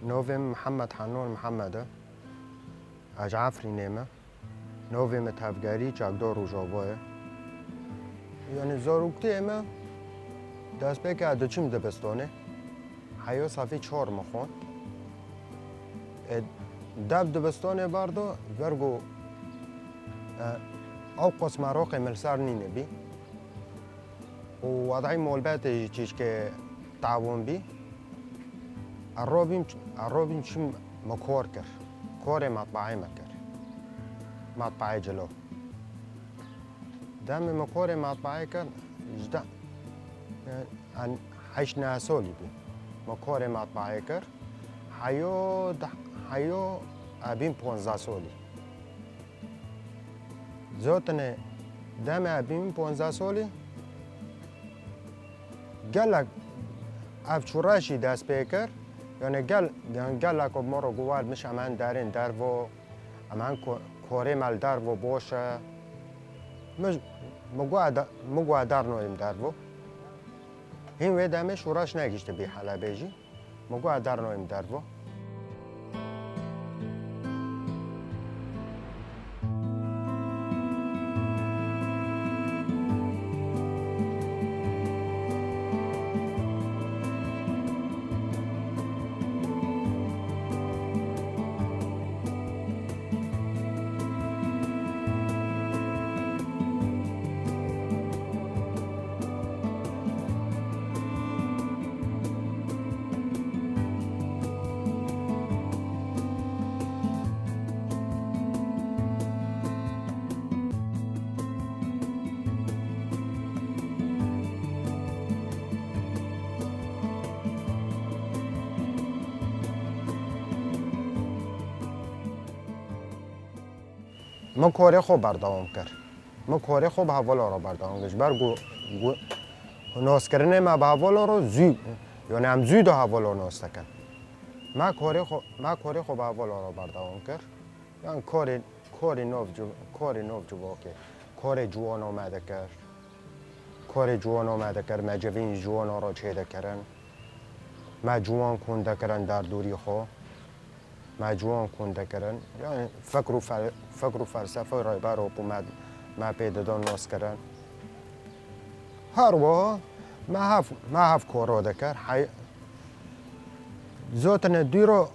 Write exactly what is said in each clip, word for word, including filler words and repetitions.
Novê min Mihemed Henûr Mihemed e. Ez ji Efrînê me. Novê min tevgerî çekdar Rojava ye. Yanî zaroktiyê me destpêkê ez diçûm dibistanê. Heya sefî çar min xwend. E, dev dibistanê berda, ji ber ku, e, ew qas meraqê min li ser nîne bî. Û wedayî malbatê jî çîçkê tewin bî. Ez rabîm, ez rabîm çûm min kar kir. Karê metbaeyê min kir. Metbaeyê cilo. Demê min karê metbaeyê kir, ji de, e, en heşt neh solî bû. Min karê metbaeyê kir. Heyo de, heyo ez bîm ponzdeh solî. Zotinê demê ez bîm ponzdeh solî. Gelek ev şûreşî dest pê kir. Yanî gel-, yanî gelek moro guwar miş em en derên dervo, em en ko-, korê me li dervo boş e. Min, min got ez de-, min got ez dernoyim dervo. Hîn wê demê şûreş negihiştibî Helebê jî. Min got ez dernoyim dervo. Min korê xwe berdewam kir. Min korê xwe bi hevala re berdewam kir. Ji ber ku, ku naskirinê me bi hevala re zû, yani em zû di hevala nas dikin. Me korê xwe, me korê xwe bi hevala re berdewam kir. Yan korê, korê nov ci-, korê nov civakê, korê ciwana me dikir. Korê ciwana me dikir, me civîn ciwana re çêdikirin. Me ciwan kûn dikirin derdorî xwe. Me ciwan kûn dikirin. Yani fikr û fel-, fikr û felsefeyê Rêber Apo me, me pê didin naskirin. Her wiha me hev, me hev koro dikir. Hey, zotine dûro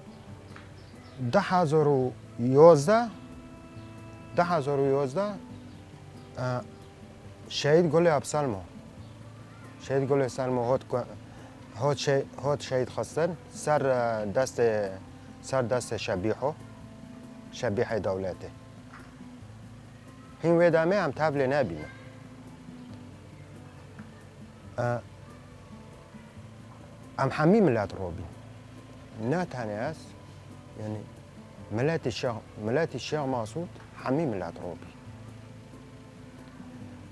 du hezar û yazdeh, du hezar û yazdeh, e, Şehîd Gulê Abselmo. Şehîd Gulê Selmo hot ku-, hot şe-, hot şehîd xistin ser, e, destê, ser destê Şebîho, Şebîhê dewletê. Hîn wê demê em tevlê nebîne. E, em hemî milet robîn. Ne tenê ez, yani miletî Şêx, miletî Şêx Masûd hemî milet robî.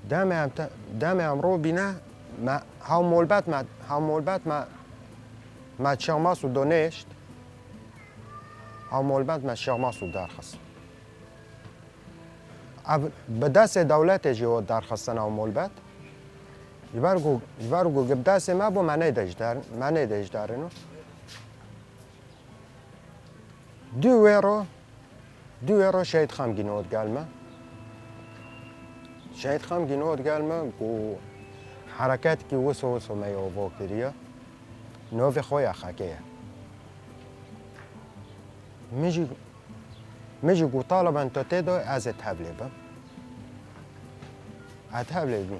Demê em te-, demê em robîne, me hew molbet me, hew molbet me, me Şêx Masûd donêşt. Hew molbet me Şêx Masûd derxist. Ev bi destê dewletê jî got derxistin ew molbet. Ji ber ku, ji ber ku bi destê me bû, me neyde ji der-, me neyde ji derîno. Dû wê ro, dû wê ro Şehîd Xemgîn got gel me. Şehîd Xemgîn got gel me ku hereketkî wiso wiso me yê ava kiriye. Novê xwe ya Xekê ye. Min jî Min jî got, Taliban tu tê de ez ê tevlê bim. Ez tevlê bîm.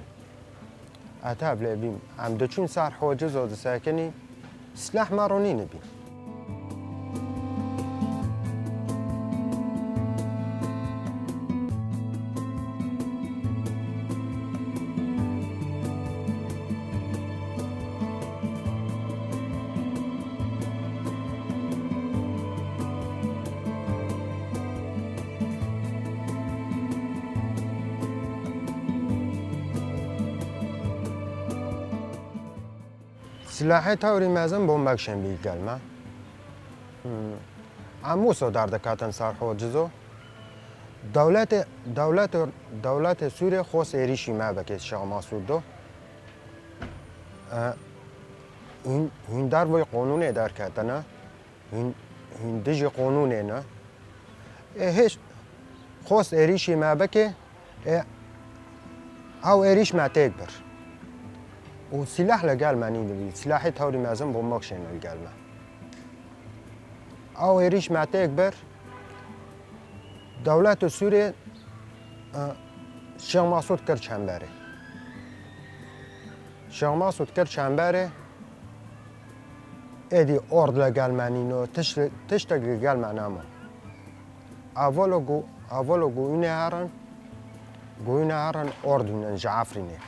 Ez tevlê bîm. Em diçûn ser Hocizo disekinî, silah me ronîne bî. Silahê tewrî mezin bombek şên bî gel me. Hmm. Em wisa derdiketin ser Hocizo. Dewletê, dewletê, dewletê Sûrê xwest êrîşî me bike Şêx Masûd do. E, hûn, hûn derveyî qonûnê derketine. Hûn, Hîn dijî qonûnê ne. Ê, hêj xwest êrîşî me bike, ê, ew êrîş me têk bir. Û sîlah li gel me nîdibî. Sîlahê tewrî mezin bombok şêne li gel me. Ew êrîş me têk bir. Dewleta Sûriyê, e, Şêx Mesûd kir çemberê. Şêx Mesûd kir çemberê. Êdî ord li gel me nîno, tişt-, tiştek li gel me nemo. Avolo ku, avolo ku hûn ê herin, ku hûn ê herin ord hûn in ji Efrînê.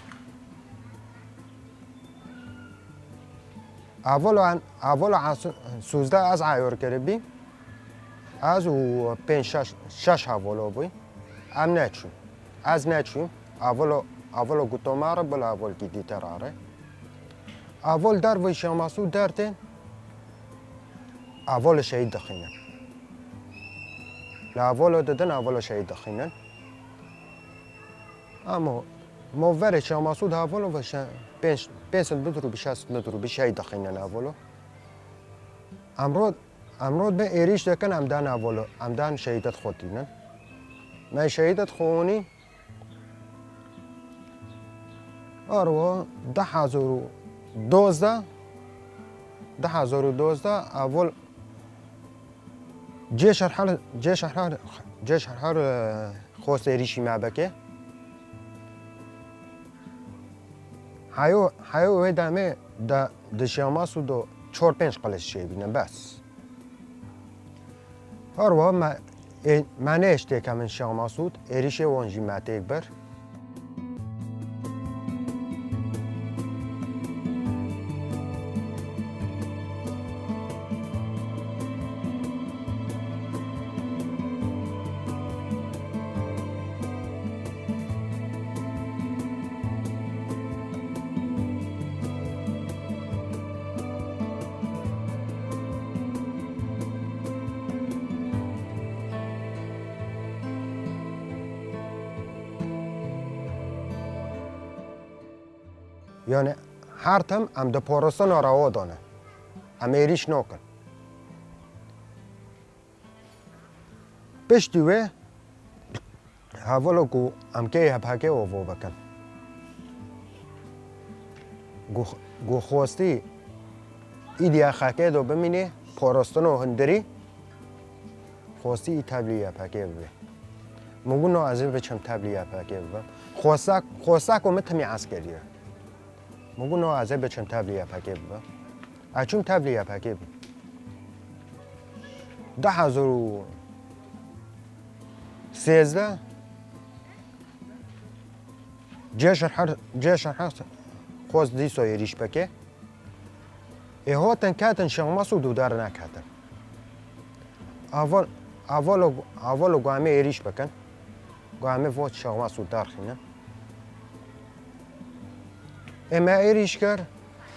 Avolo em, avolo em su-, sûzdeh ez eyor kiribî. Ez û pênc şeş, şeş avolo bûyn. Em neçûn. Ez neçûm. Avolo, avolo ku tomare bila avolkî dîtir are. Avol dervê Şêx Mesûd dertên, avolo şehîd dixînin. Li avolo didin, avolo şehîd dixînin. Ama mo verê Şêx Mesûd avolo ve şe-, pênc, pênc sed metre bi şeş sed metre bi şehîd dixînin avolo. Emro, emro be êrîş dikin, em dan avolo, em dan şehîdet xwe tînin. Me şehîdet xwe onî, Arwa du hezar û dozdeh, du hezar û dozdeh, evol cê şerher, cê şerher, cê şerher, e, xwest êrîşî me bike. Heyo, heyo wê demê de di Şêx Mesûd do çor pênc qiliç çêbîne, bes. Her wiha me, ê, me nehişt têkevin Şêx Mesûd, êrîşê wan jî me têk bir. Yani her tim em di poristana rewa de ne. Em êrîş nakin. Piştî wê, hevalo ku em kê Y P G û vo bikin. Ku, ku xwestî îdî Y P G do bimînê, porostin û hundirî, xwestî î tevlî Y P G bibê. Min got, no, ez ê biçim tevlî Y P G bibim. Xwestek, xwestek û min timî eskerî ye. Min got, no, ez ê biçim tevlî Y P G bibim. Ez çûm tevlî Y P G bûm. Du hezar û sêzdeh cêşir her, cêşir her xwest dîso êrîş bike. Ê hotin ketin Şêx Mesûd û derneketin. Aval, avalo, avalo ku em ê êrîş bikin. Ku em ê vot Şêx Mesûd derxînin. Ê me êrîş kir,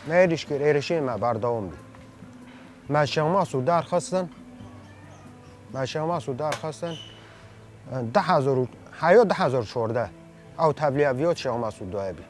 me êrîş kir, êrişê me berdewam bî. Me Şêx Mesûd derxistin, me Şêx Mesûd derxistin, du hezar û heyo du hezar û çardeh. Ew tevliya viyot Şêx Mesûd doye bî.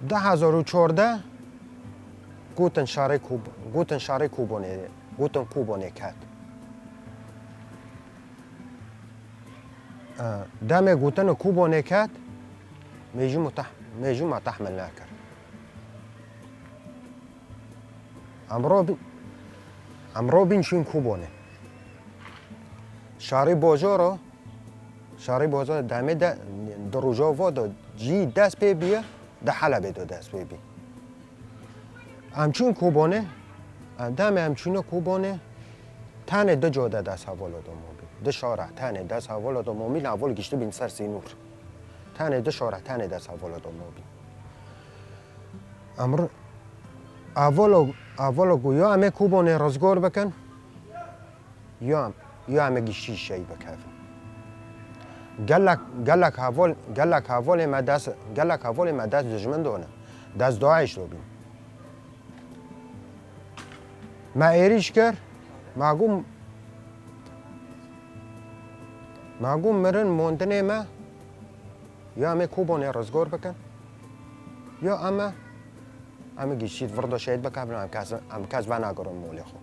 Du hezar û çardeh gotin şarê Kûb-, gotin şarê Kûbonê, gotin Kûbonê ket. E, demê gotin Kûbonê ket, mêjû me teh-, mêjû me tehmil nekir. Em robîn, em robîn çûn Kûbonê. Şarê Bojoro, şarê Bojoro demê de, di Rojava de cî dest pê bîye, di Helebê de dest pê bî. Em çûn Kûbonê, em demê em çûne Kûbonê, tenê du cade dest hevala de mabîn. Du şara tenê dest hevala de mabîn, heval giştibîn ser sînor. Tenê du şara tenê dest hevala de mabîn. Em ro-, Avolo, avolo ku ya em ê Kûbonê rizgar bikin, ya em, ya em ê giştî şehîd bikevin. Gelek, gelek heval, gelek hevalê me dest, gelek hevalê me dest dijmin dane, dest DAIŞ de bîn. Me êrîş kir, me got, me got mirin mondinê me, ya em ê Kûbonê rizgar bikin, ya em ê, em ê giştî vir de şehîd bikevin, em kes, em kes venagirin molê xwe.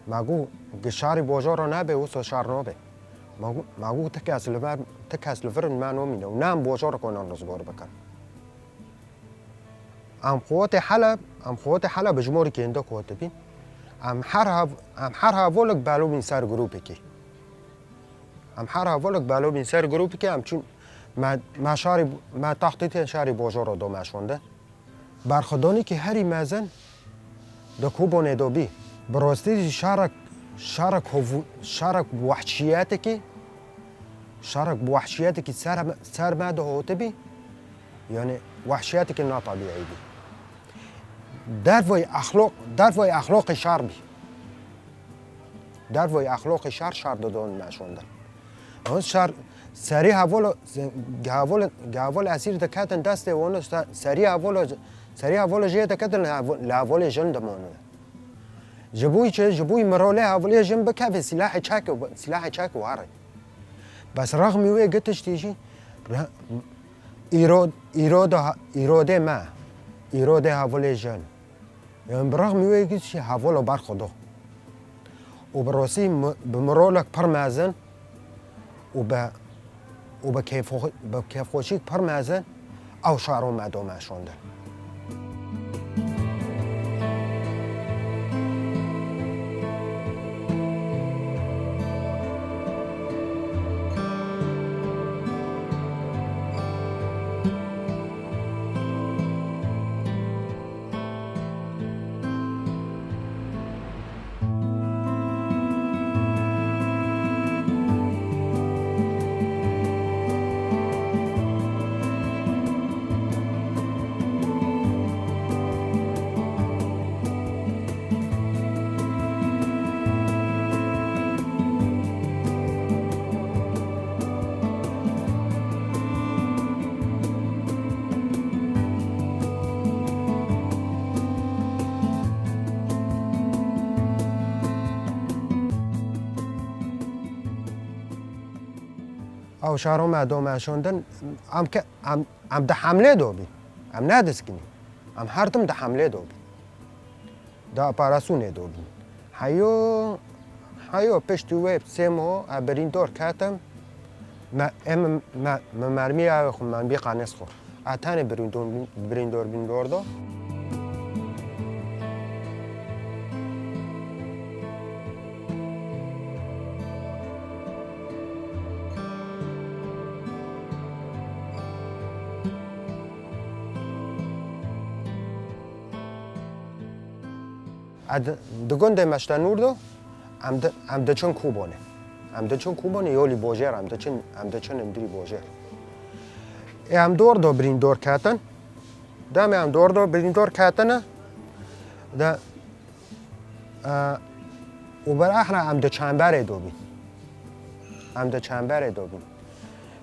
Me got, gi şarî Bojoro nebe, wisa şar nabe. Me got, me got, ti kes li vir, ti kes li vir me namîne û ne em Bojoro konan rizgar bikin. Em xwetê Heleb, em xwetê Heleb bi jimorî kênde kotibîn. Em her hev-, em her hevalek belo bîn ser grûpekê. Em her hevalek belo bîn ser grûpekê, em çûn me, me şarî, me taxtîtên şarî Bojoro do me şonde. Berxwedanekî herî mezin di Kûbonê de bî. Bi rastî jî şarek, şarek hovû-, şarek bi wehşiyetekî, şarek bi wehşiyetekî ser, ser me de hatibî. Yanî wehşiyetekî natebîî bî. Dervayî exloq, dervayî exloqê şar bî. Dervayî exloqê şar, şar didon me şonde. Ew şar serî hevala, hevala, hevala esîr diketin destê wan, serî hevala, serî hevala jê diketin, li hev-, li hevalê jin dimane. Ji bo çi? Ji bo mirolê hevalê jin bikeve sîlahê çek, sîlahê çek were. Bes rexmî wê gi tiştî jî re-, îro-, îroda, îrodê me, îrodê hevalê jin. Yanî bi rexmî wê giştî hevala ber xwe da. Û bi rastî mi-, bi mirolek pir mezin û bi, û bi kêfxwe-, bi kêfxweşîk pir mezin ew şaro me da me şandin. Ew şaro me do me şandin, em ke-, em, em di hemlê do bîn. Em nediskînî. Em her tim di hemlê do bîn. Di operasyonê do bîn. Heyo, heyo piştî wê sê mo e birîndor ketim. Me, em, me, me mermiya xwe, me bî qanês xwar. E tenê birîndor, birîndor bîn dordo. E di, di gundê Meştenûr do, em di, em diçin Kûbonê. Em diçin Kûbonê, yolî bojêr, em diçin, em diçin hundirî bojêr. Ê em dor do birîndor ketin. Demê em dor do birîndor ketine. De, e, û berahra em di çemberê do bîn. Em di çemberê do bîn.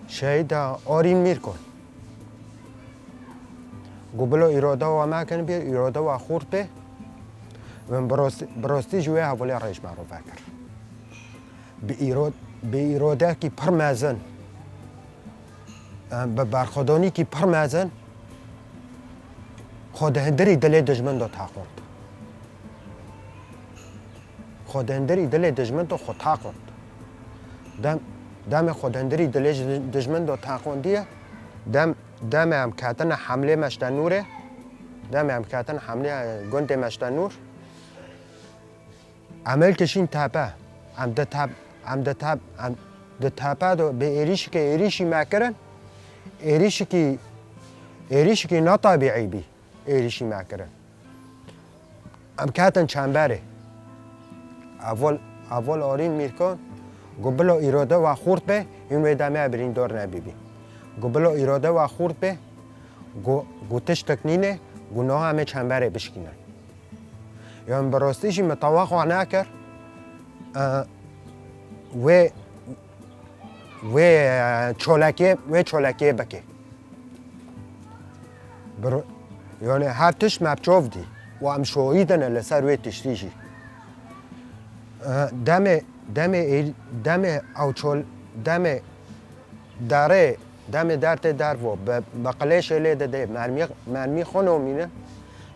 Şehîda Orîn Mîrkon. Got, "Bilo îrode wa mekin bê, îrode wa xurt bê." Min bi rostî, bi rostî ji wê hevalê rêj me ro vekir. Bi îro-, bi îrodekî pir mezin, em, bi berxwedanîkî pir mezin, xwe di hundirî dilê dijmin de teqand. Xwe di hundirî dilê dijmin de xwe teqand. Dem, demê xwe di hundirî dilê ji dijmin de teqandiye, dem, demê em ketine hemlê Meştenûrê, demê em ketine hemlê, e, gundê Meştenûr. Em hilkişîn tepe. Em di tep-, em di tep-, em di tepe de bi êrîşikê êrîşî me kirin. Êrîşikî, êrîşikî netabîî bî êrîşî me kirin. Em ketin çemberê. Evol, evol Orîn Mîrkon got, "Bilo îrode we xurt be, hîn wê demê birîndor nebîbî." Got, "Bilo îrode we xurt be, got, got tiştek nîne, got niha em ê çemberê bişkînin." Yan bi rastî jî min tewa xwe nekir, e, wê, wê, e, çolekê, wê çolekê bike. Bir-, yani her tişt me bi çav dî û em şahîd in li ser wê tiştî jî. E, demê, demê êr-, demê ew çol-, demê derê, demê der tê dervo, bi, bi qilêşê lê didê, mermî, mermî xwe nomînin,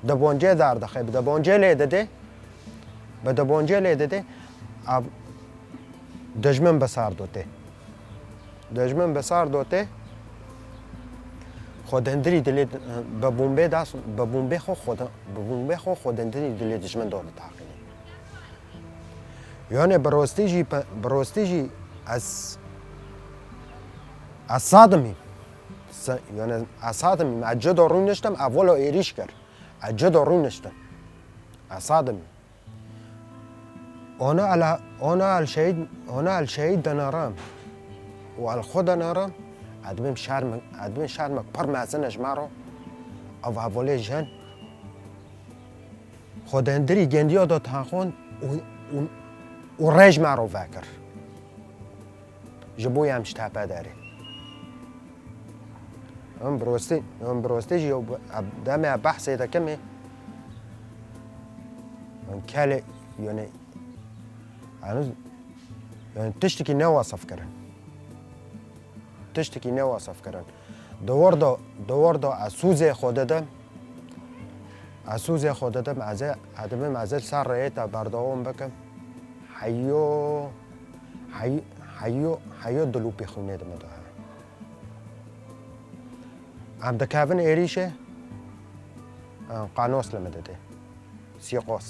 diboncê derdixe, bi diboncê lê didê, bi diboncê lê didê, ev dijmin bi sar dotê. Dijmin bi sar dotê, xwe di hundirî dilê, bi bombê das, bi bombê xwe, xwe di, bi bombê xwe, xwe di hundirî dilê dijmin de diteqînî. Yani bi rastî jî pe-, bi rastî jî ez, ez sadim im. Se-, yani ez sadim im. Ez cida rûniştim, ev wilo êrîş kir. Ez cida rûniştim. Ez sadim im. Ona ala, ona al şehîd, ona al şehîd denaram. Û al xwe denaram. Edibim şerm, edibim şermek pir mezin ji me re. Ev hevalê jin. Xwe di hundirî gendiya de teqand û, û, û rêj me re vekir. Ji bo em ji tepe derê. Em bi rastî, em bi rastî jî ew bi-, eb-, demê em behsê dikim ê. Em kelê, yani, yani, yani tiştekî ne wasif kirin. Tiştekî ne wasif kirin. Di wir de, di wir de ez sûzê xwe didim. Ez sûzê xwe didim, ez ê, ez dibim, ez ê li ser rêyê te berdewam bikim. Heyo, hey-, heyo, heyo dilûpî xwînê di min de heye. Em dikevin êrîşê, e, qanos li min didê. Sîqos.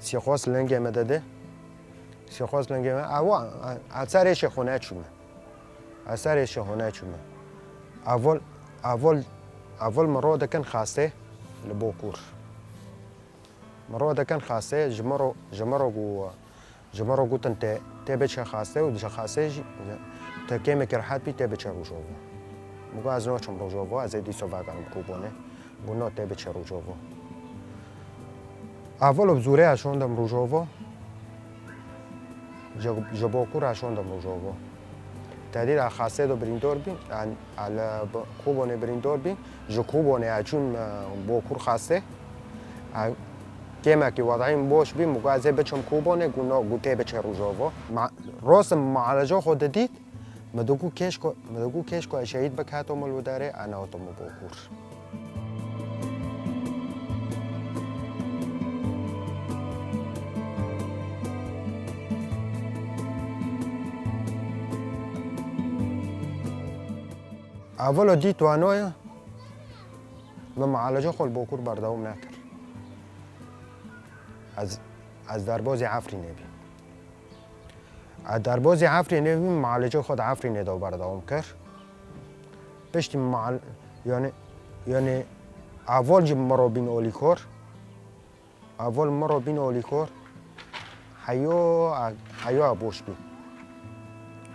Sîqos lingê min didê. Sîqos lingê min. Ewa, e, ez ser êşê xwe neçûme. Ez ser êşê xwe neçûme. Evol, evol, evol min ro dikin xastê li Bokur. Min ro dikin xastê, ji min ro, ji min ro got, ji min ro gotin tê, tê biçe xastê û ji xastê jî, te kêmekî rehet bî, tê biçe Rojava. Min got, ez naçim Rojava, ez ê dîsa vegerim Kobane. Got, na, tê biçe Rojava. Evelo bi zorê ez şandim Rojava. Ji, ji Bokur ez şandim Rojava. Tedî ez xastê de birîndor bîm, e, e, li Kobane birîndor bîm. Ji Kobane ez çûm, e, Bokur xastê. E, kêmekî wedayîm boş bî, min got ez ê biçim Kobane, got na, got tê biçe Rojava. Ma-, rosim mualeca xwe didît, Min digot kêşko, min digot kêşko ez şehîd bik heto min li derê, ez nehatim Bokur. Avalo dît wanoya, min mialeca xwe li Bokur berdewam nekir. Ez, ez derbazî Efrînê bîm. Ez derbazî Efrînê bîm, mialeca xwe di Efrînê de berdewam kir. Piştî mal, yani, yani, avol jî min re bîn olîkor. Avol min re bîn olîkor. Heyo, heyo boş bî.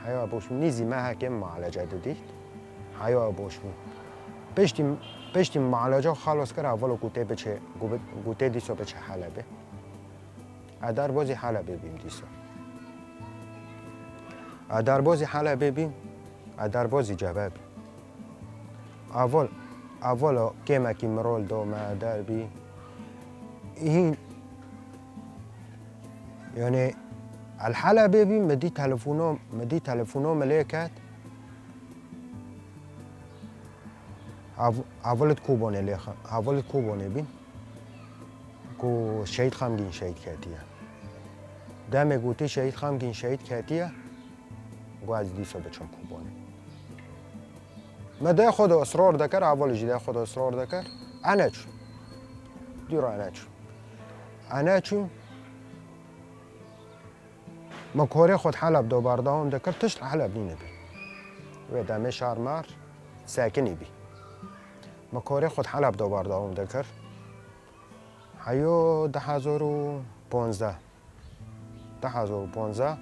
Heyo boş bî. Nîzî mehekê min mialeca didît. Heyo boş bî. Piştî, piştî mialeca xelas kir, avol gotê biçe, gotê dîsa biçe Helebê. Ez derbazî Helebê bîm dîsa. Ez derbazî Helebê bîm, ez derbazî cebhe bîm. Avol, avol kêmekî min rol da me derbî. Hîn, yani, ez Helebê bîm, min dî telefono, min dî telefono min lê ket. Av-, avol di Kobanê lê xe-, avol di Kobanê bîn. Ku Şehîd Xemgîn şehîd ketiye. Demê gotî Şehîd Xemgîn şehîd ketiye, got ez dîsa biçim Kobanê. Me dê xwe de israr dekir, avol jî dê xwe de israr dekir. Ez neçûm. Dûra ez neçûm. Ez neçûm. Me korê xwe di Heleb de berdewam dikir, tişt li Heleb nîne bî. Wê demê şar mar sekinî bî. Me korê xwe di Heleb de berdewam dikir. Heyo du hezar û ponzdeh. Du hezar û ponzdeh.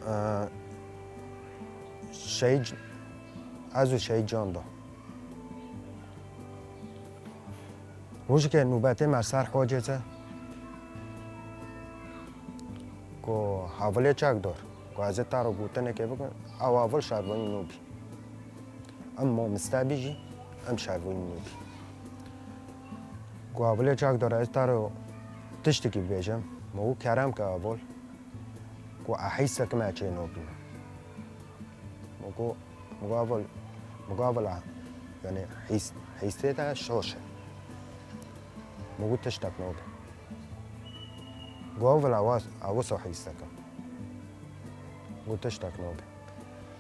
Ee, şehîd, ez û Şehîd Can da. Rojekê nûbetê me ser Hocê ze, ku Havilê Çekdar, ku ez ê te re gotinekê bikim, ew Havil şervanî nû bî. Em mamoste bî jî, em şervanî nû bî. Ku Havilê Çekdar, ez te re tiştekî bibêjim, min got kerem ke Havil, ku ez hîs dikim ez çê nabînim. Min got, min got, Havil, min got, Havil, a, yani hîs, hîsê te şaş e. Min got tiştek nabe. Got, Havil, ew, ew wisa hîs dikim. Got tiştek nabe.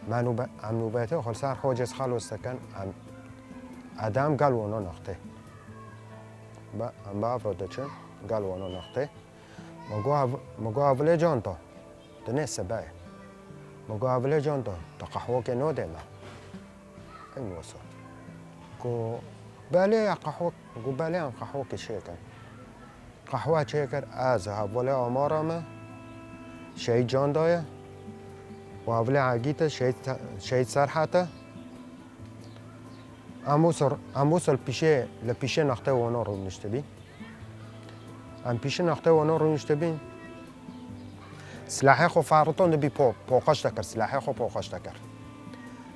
Me nûbe-, em nûbetê xwe li ser Hocê xelas dikin, em, ê de em gel wana nextê. Be, em bi ev re diçin, gel wana nextê. Min got, Hav-, min got, Havilê Can da. Dinê sibe ye. Min got, Havilê Can da, tu qehwekê nadê me? Ên wisa. Got, belê, qehwe, got, belê, em qehwekê çêkin. Qehwe çêkir, ez, Havilê Amara me, Şehîd Can da ye, û Havilê Egît e, Şehîd, Şehîd Serhet e. Em wisa, em wisa li pîşê, li pîşê nextê wana rûniştibîn. Em pîşê nextê wana rûniştibîn. Silahê xwe ferritandibî po-, poqaş dekir, silahê xwe poqaş dekir.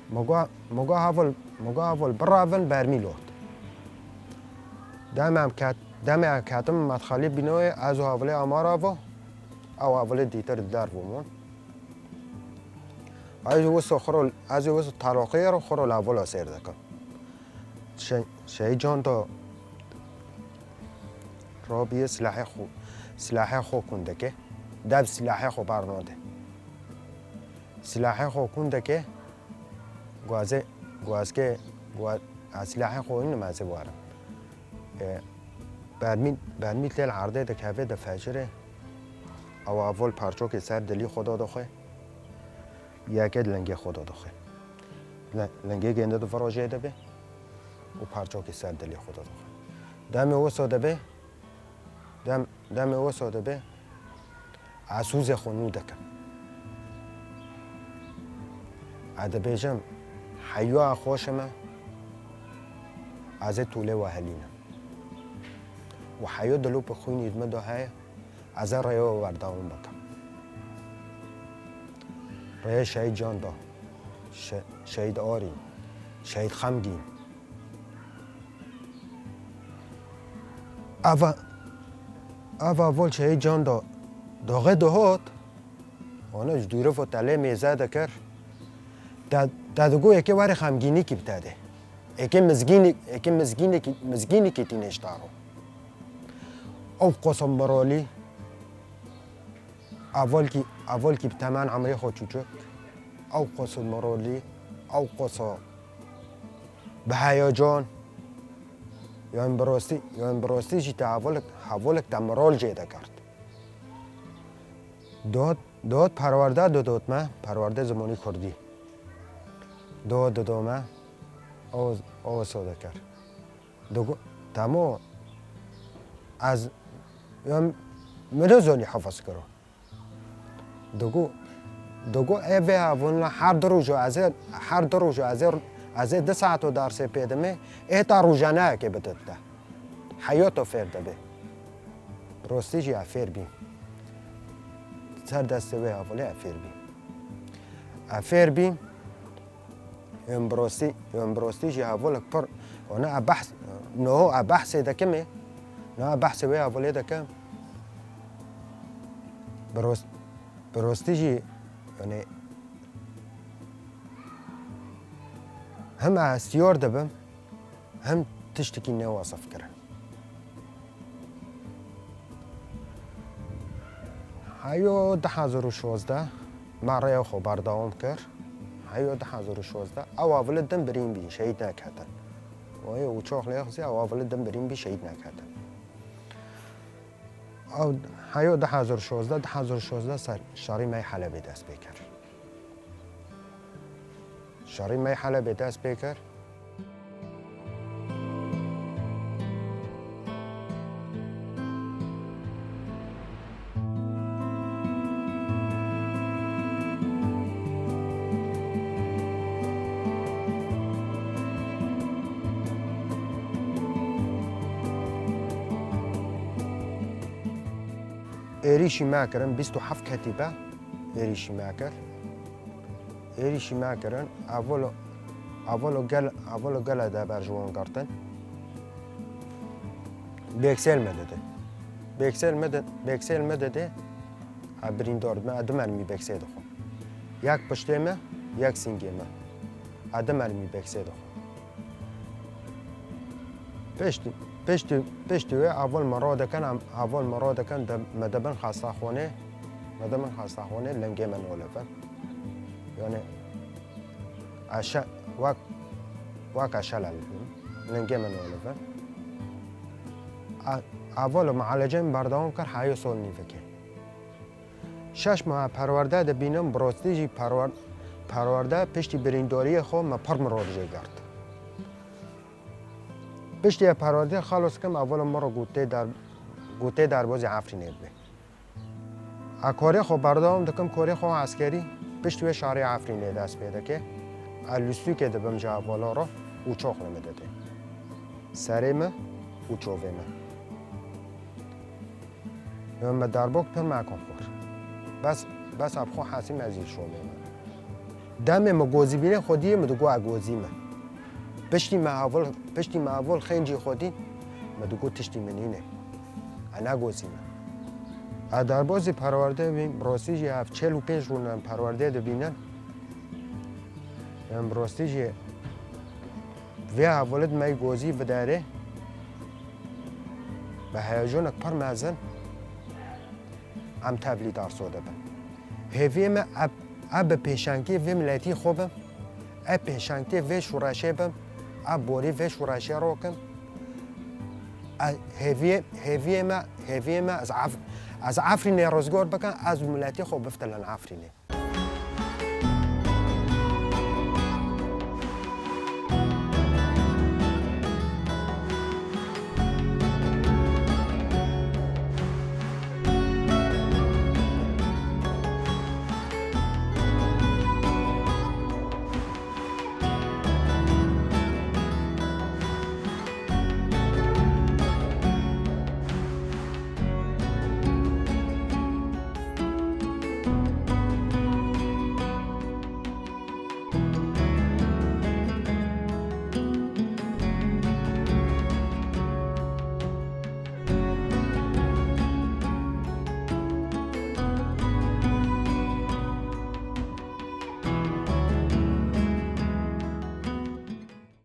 Min got, min got, Havil, min got, Havil, birevin bermîl ot. Demê em ket-, demê em ketin medxelî bînoyê, ez û Havilê Amara ve, ew Havilê dîtir di derve bûn. Ez ê wisa xwe ro, ez ê wisa teloqiyê re xwe ro li Havila sêr dikim. Şe-, Şehîd Can da rabiye silahê xwe, silahê xwe kûn dike. Dev silahê xwe bernade. Silahê xwe kûn dike. Guazê, guazke, gua-, a, silahê xwe hîn nimezê warim. E, bermîl, bermîl têl erdê dikeve difecire. Ew Havil parçokê ser dilî xwe da dixwe. Yekê di lingê xwe de dixwe. Li-, lingê gêndê di vira jê de be û parçokê ser dilê xwe de dixwe. Demê wisa de be, dem-, demê wisa de be, ez sûzê xwe nû dikim. Ez dibêjim, heyo ez xweşim e, ez ê tolê we helînim. Û heyo dilopê xwînî di min de heye, ez ê rêya we berdewam bikim. Rêya Şehîd Can da, Şe-, Şehîd Arîn, Şehîd Xemgîn. Eva, eva vol Şehîd Can da, daxê dihat, Ona ji dûrê vo te lê mêze dikir. Te, te digo êkê were xemgînîkî bi te de. Êkê mizgînî-, êkê mizgînîkî, mizgînîkî tîne ji te ro. Ew qoso mirolî, evolkî, evolkî bi temen emrê xwe çûçik. Ew qoso mirolî, ew qoso bi heyecan. Yan bi rostî, yan bi rostî jî te hevolek, hevolek te mirol jê dekert. Dot, dot perwerde didot me, perwerde zimanî kurdî. Dot dido me, o, o so dekir. Digo, temo, ez, em, min ne zolî hefaz kiro. Digo, digo, e vê hevolina her du roja ez ê, her du roja ez ê, ez ê du saeto dersê pê dimê, ê ta rojane eke bidit te. Heyato fêr dibe. Rostî jî e fêr bî. Ser destê wê hevolê e fêr bî. E fêr bî. Em bi rostî, em bi rostî jî hevolek pir. Ona e behs, no e behsê dekimê. No e behsê wê hevolê dekim. Bi rost-, bi rostî jî, yani, hem e hestiyar dibim, hem tiştekî newesif kirin. Heyo du hezar û şozdeh me rêya xwe berdewam kir. Heyo du hezar û şozdeh ew avili din birîn bîn, şehîd neketin. Wayê uçax lê xizî ew avili din birîn bî, şehîd neketin. Ew heyo du hezar û şozdeh, du hezar û şozdeh ser şerî me Helebê dest pê kir. Şerî me Helebê dest pê kir. Êrîşî me kirin, bîst û heft ketîbe êrîşî me kir. Êrîşî me kirin, evolo, evolo gel, evolo gele de ber ji wan girtin. Bêksêl me dide. Bêksêl me di, bêksêl me dide, e, birîndar dime, e, du mermî bêksê dixwim. Yek piştê me, yek sîngê me. E, du mermî bêksê dixwim. Piştî, piştî, piştî wê heval me radikin, em, heval me radikin, de, me dibin xestaxanê, me dibin xestaxanê, lingê me nolivin. Yani, eşe, wek, wek eşele lingê me nolivin. E, heval mualecê min berdewam kir, heyo sol nîvikê. Şeş meha perwerde dibînim, bi rostî jî perwer-, perwerde piştî birîndariyê xwe me pir mirov jê girt. Piştî ye perwerdê xelos kim, evelo min re gotê der-, gotê derbazî Efrînê bibe. A korê xwe berdewam dikim, korê xwe eskerî, piştî wê şarê Efrînê dest pê dike. A lûstûkê dibim ji evelo re û çoxle min dide. Serê min û çovê min. Yo me darbok pir me kon xwar. Bes, bes ab xwe hesî me zî şomê me. Demê me gozî bîne xwediyê me digo e gozî me. Piştî me avol, piştî me avol xêncî xwedî me digo tiştî min nîne. E ne gozî me. E darbozî perwerde bî, rostî jî ev çel û pênc rûn em perwerde dibînin. Em rostî jî vê hevolit me gozî viderê. Bi heyecanek pir mezin em tevlî darso dibin. Hêviyê me ev, ev bi pêşengtiyê vê miletî xwe bim, ev pêşengtiyê vê şûreşê bim, ev borî vê şûreşê rokim. Ev hêviyê, hêviyê me, hêviyê me ez Ef-, ez Efrînê rizgar bikim, ez û miletî xwe biftilin Efrînê.